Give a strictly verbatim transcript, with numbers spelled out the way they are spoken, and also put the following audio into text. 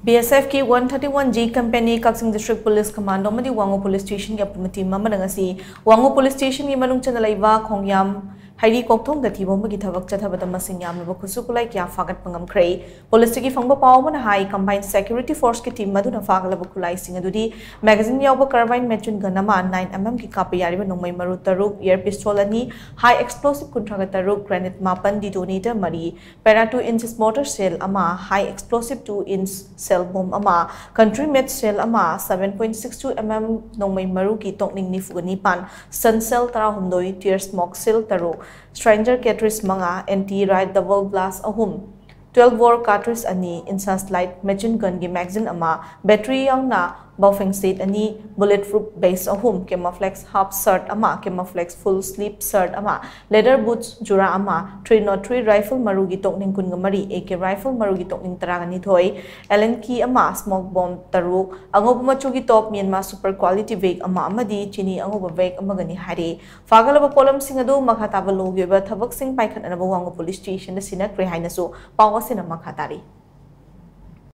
BSF ꯀꯤ one thirty one G Company, ꯀꯛꯆꯤꯡ District Police Commando ꯑꯃꯗꯤ ꯋꯥꯉꯨ Police Station ꯒꯤ ꯑꯄꯨꯟꯕ team ꯑꯃꯅ ꯉꯁꯤ ꯋꯥꯉꯨ Police Station ꯒꯤ ꯃꯅꯨꯡ ꯆꯟꯅ ꯂꯩꯕ ꯈꯣꯡꯌꯥꯝ ꯍꯩꯔꯤ ꯀꯣꯛꯊꯣꯡꯗ ꯊꯤꯕ ꯍꯨꯝꯕꯒꯤ ꯊꯕꯛ ꯆꯠꯊꯕꯗ ꯃꯁꯤꯡ ꯌꯥꯝꯂꯕ ꯈꯨꯠꯁꯨ ꯈꯨꯠꯂꯥꯏ ꯀꯌꯥ ꯐꯥꯒꯠꯄ ꯉꯝꯈ꯭ꯔꯦ꯫ Police ꯇꯒꯤ ꯐꯪꯕ ꯄꯥꯎ ꯑꯃꯅ ꯍꯥꯏ, Combined Security Force ꯀꯤ team ꯑꯗꯨꯅ ꯐꯥꯒꯠꯂꯕ ꯈꯨꯠꯂꯥꯏꯁꯤꯡ ꯑꯗꯨꯗꯤ magazine ꯌꯥꯎꯕ carbine machine gun ꯑꯃ, nine MM ꯒꯤ ꯀꯥꯞꯄ ꯌꯥꯔꯤꯕ ꯅꯣꯡꯃꯩ ꯃꯔꯨ ꯇꯔꯨꯛ, air pistol ꯑꯅꯤ, high explosive ꯀꯨꯟꯊ꯭ꯔꯥꯒ ꯇꯔꯨꯛ, grenade ꯃꯥꯄꯟ, detonator ꯃꯔꯤ, para two inches mortar shell ꯑꯃ, high explosive two inch shell bomb ꯑꯃ, country made shell ꯑꯃ, seven point six two MM ꯅꯣꯡꯃꯩ ꯃꯔꯨꯒꯤ ꯇꯣꯛꯅꯤꯡ ꯅꯤꯐꯨꯒ ꯅꯤꯄꯥꯟ, stun shell ꯇꯔꯥꯍꯨꯝꯗꯣꯏ, tear smoke shell ꯇꯔꯨꯛ, stranger cartridge ꯃꯉꯥ, anti riot double blast ꯑꯍꯨꯝ, twelve bore cartridge ꯑꯅꯤ, INSA Lite machine gun ꯒꯤ magazine ꯑꯃ, battery ꯌꯥꯎꯅ Baofeng set ꯑꯅꯤ, bullet proof vest ꯑꯍꯨꯝ, camouflage half shirt ꯑꯃ, camouflage full sleeve shirt ꯑꯃ, leather boots ꯖꯨꯔꯥ ꯑꯃ, three nought three rifle ꯃꯔꯨꯒꯤ ꯇꯣꯛꯅꯤꯡ ꯀꯨꯟꯒ ꯃꯔꯤ, AK rifle ꯃꯔꯨꯒꯤ ꯇꯣꯛꯅꯤꯡ ꯇꯔꯥꯒ ꯅꯤꯊꯣꯏ, Allen key ꯑꯃ, smoke bomb ꯇꯔꯨꯛ, ꯑꯉꯧꯕ ꯃꯆꯨꯒꯤ top, Myanmar super quality bag ꯑꯃ ꯑꯃꯗꯤ ꯆꯤꯅꯤ ꯑꯉꯧꯕ bag ꯑꯃꯒꯅꯤ ꯍꯥꯏꯔꯤ꯫ ꯐꯥꯒꯠꯂꯕ ꯄꯣꯠꯂꯝꯁꯤꯡ ꯑꯗꯨ ꯃꯈꯥ ꯇꯥꯕ ꯂꯣꯒꯤ ꯑꯣꯏꯕ ꯊꯕꯛꯁꯤꯡ ꯄꯥꯏꯈꯠꯅꯅꯕ ꯋꯥꯉꯨ Police Station ꯗ ꯁꯤꯟꯅꯈ꯭ꯔꯦ ꯍꯥꯏꯅꯁꯨ ꯄꯥꯎ ꯑꯁꯤꯅ ꯃꯈꯥ ꯇꯥꯔꯤ꯫